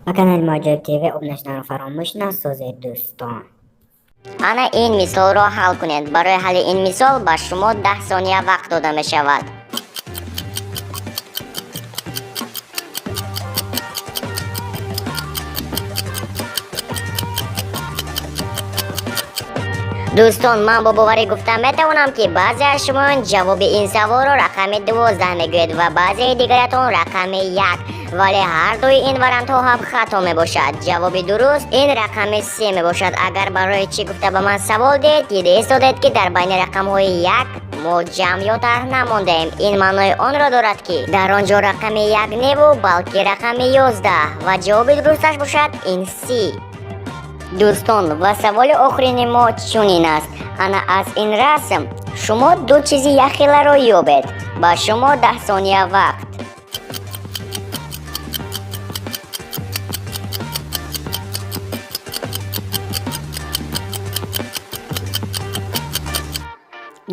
Ба канали мо Аҷоиб ТВ обуна шуданро фаромӯш насозед, дӯстон. Ана ин мисолро ҳал кунед. Барои ҳалли ин мисол ба шумо 10 сония вақт дода мешавад. Дӯстон, ман бо боварӣ гуфта метавонам, ки баъзе аз шумоён ҷавоби ин саволро рақами 12 мегӯед ва баъзеи дигаратон рақами 1, вале ҳар дуи ин вариантҳо ҳам хато мебошад. Ҷавоби дуруст ин рақами 3 мебошад. Агар барои чӣ гуфта ба ман савол диҳед, дида истодед, ки дар байни рақамҳои 1 мо ҷамъ ё тарҳ намондаем. Ин маънои онро дорад, ки дар он ҷо рақами 1 неву, балки рақами 11 ва ҷавоби дурусташ бошад ин 30. Дӯстон, ва саволи охирини мо чунин аст. Ана аз ин расм шумо ду чизи якхеларо ёбед. Ба шумо 10 сония вақт.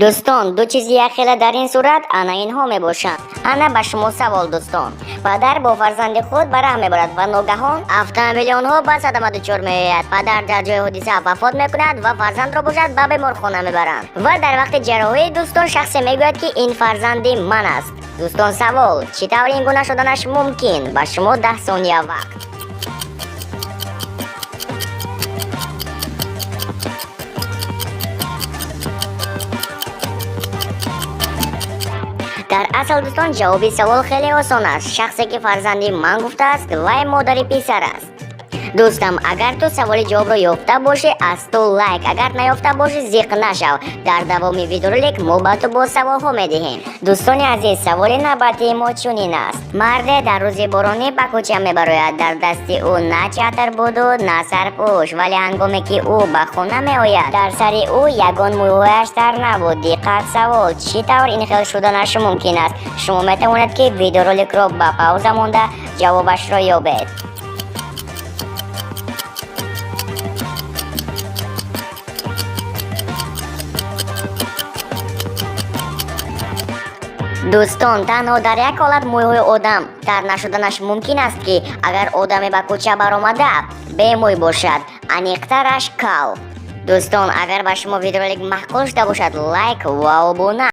Дӯстон, ду чизи якхела дар ин сурат ана инҳо мебошанд. Ана ба шумо савол, дӯстон. Падар бо фарзанди худ ба раҳ мебарад ва ногаҳон автомобили онҳо ба садама дучор меояд. Падар дар ҷои ҳодиса вафот мекунад ва фарзандро бошад ба беморхона мебаранд. Ва дар вақти ҷарроҳӣ, дӯстон, шахсе мегӯяд, ки ин фарзанди ман аст. Дӯстон, савол: чӣ тавр ин гуна шуданаш мумкин? Ба шумо 10 сония вақт. Дар асл, дӯстон, ҷавоби савол хеле осон аст. Шахсе, ки фарзанди ман гуфтааст, вай модари писар аст. Дӯстам, агар ту саволи ҷавобро ёфта бошӣ, аз ту лайк, агар наёфта бошӣ, зиқ нашав. Дар давоми видеоролик мо ба ту боз саволҳо медиҳем. Дӯстони азиз, саволи навбатии мо чунин аст. Марде дар рӯзи боронӣ ба кӯча мебарояд. Дар дасти ӯ на чатр буду, на сарпӯш, вале ҳангоме ки ӯ ба хона меояд, дар сари ӯ ягон мӯйҳояш тар набуд. Диққат, савол: чӣ тавр ин хел шуданаш мумкин аст? Шумо метавонед, ки видеороликро ба пауза монда ҷавобашро ёбед. Дӯстон, танҳо дар як ҳолат мӯйҳои одам тар нашуданаш мумкин аст, ки агар одаме ба кӯча баромада бемӯй бошад, аниқтараш кал. Дӯстон, агар ба шумо видеоролик маъқул шуда бошад, лайк ва обуна.